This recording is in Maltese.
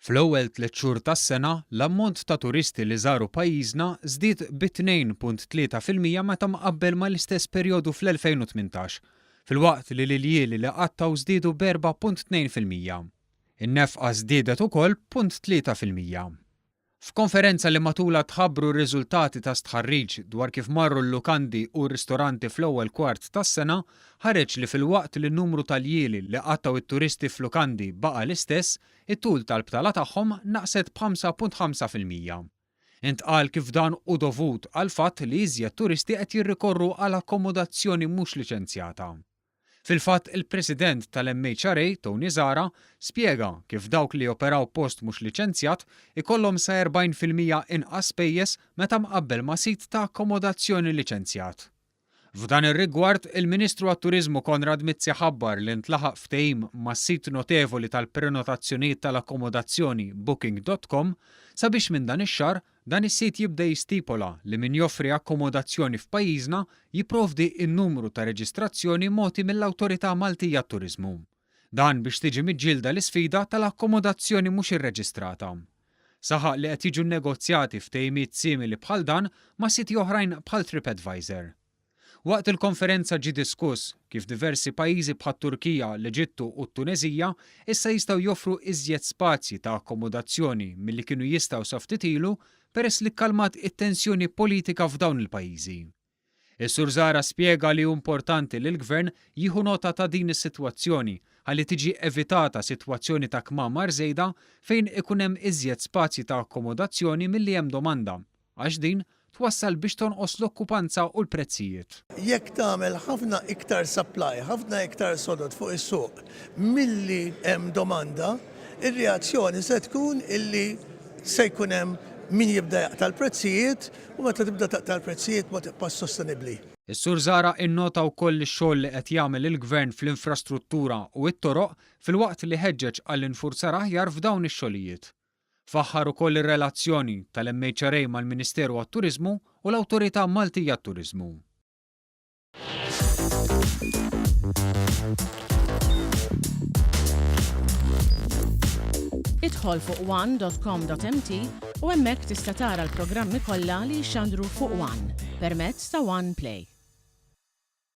Fl-ewwel tliet xhur tas-sena, l-ammont ta' turisti li żaru pajjiżna żdied bi 2.3% meta mqabbel mal-istess perjodu fl-2018, filwaqt li l-iljieli li qattgħu żdiedu b'4.2%. In-nefqa żdiedet ukoll b'punt 3%. F'konferenza li matulha tħabbru r-riżultati ta' stħarriġ dwar kif marru l-lukandi u r-ristoranti fl-ewwel kwart tas-sena, ħareġ li filwaqt li n-numru ta' ljieli li qattgħu t-turisti f'lukandi baqa' l-istess, it-tul tal-btala tagħhom naqset b'5.5%. Intqal kif dan hu dovut għall-fatt li iżjed turisti qed jirrikorru għal akkomodazzjoni mhux liċenzjata. Fil-fatt, il-President tal-MHRA, Tony Zahra, spjega kif dawk li joperaw post mhux liċenzjat ikollhom sa 40% inqas spejjeż meta mqabbel ma' sit ta' akkomodazzjoni liċenzjat. F'dan ir-rigward, il-Ministru għat-Turiżmu Konrad Mizzi ħabbar li ntlaħaq ftehim ma' sit notevoli tal-prenotazzjonijiet tal-akkomodazzjoni Booking dot com sabiex minn dan ix-xahar Dan is-sit jibda jistipola li min joffri akkomodazzjoni f'pajjiżna jipprovdi n-numru ta' reġistrazzjoni mogħti mill-Awtorità Maltija għat-Turiżmu. Dan biex tiġi miġġielda l-isfida tal-akkomodazzjoni mhux irreġistrata. Saħaq li qed jiġu nnegozjati ftehimiet simili bħal dan ma' siti oħrajn bħal TripAdvisor. Waqt il-konferenza ġie diskuss kif diversi pajjiżi bħat-Turkija, l-Eġittu u t-Tuneżija issa jistgħu joffru iżjed spazji ta' akkomodazzjoni milli kienu jistgħu sa ftit ilu peress li kkalmat it-tensjoni politika f'dawn il-pajjiżi. Is-Sur Zahra spjega li hu importanti li l-Gvern jieħu nota ta' din is-sitwazzjoni ħalli tiġi evitata sitwazzjoni ta' kmamar żejda fejn ikun hemm iżjed spazji ta' akkomodazzjoni milli hemm domanda. Għax din twassal biex tonqos l-okkupanza u l-prezzijiet. Jekk tagħmel ħafna iktar supply, ħafna iktar sodod fuq is-suq milli hemm domanda, ir-reazzjoni se tkun illi se jkun hemm min jibda jaqta' l-prezzijiet u meta tibda taqta' l-prezzijiet ma tibqax sostenibbli. Is-Sur Zahra innota wkoll ix-xogħol li qed jagħmel il-Gvern fl-infrastruttura u t-toroq filwaqt li ħeġġeġ għall-infurzar aħjar f'dawn ix-xogħlijiet. Faħħar ukoll ir-relazzjoni tal-MHRA mal-Ministeru għat-Turiżmu u l-Awtorità Maltija għat-Turiżmu. Idħol fuq one.com.mt u hemmhekk tista' tara l-programmi kollha li jixxandru fuq One permezz ta' One Play.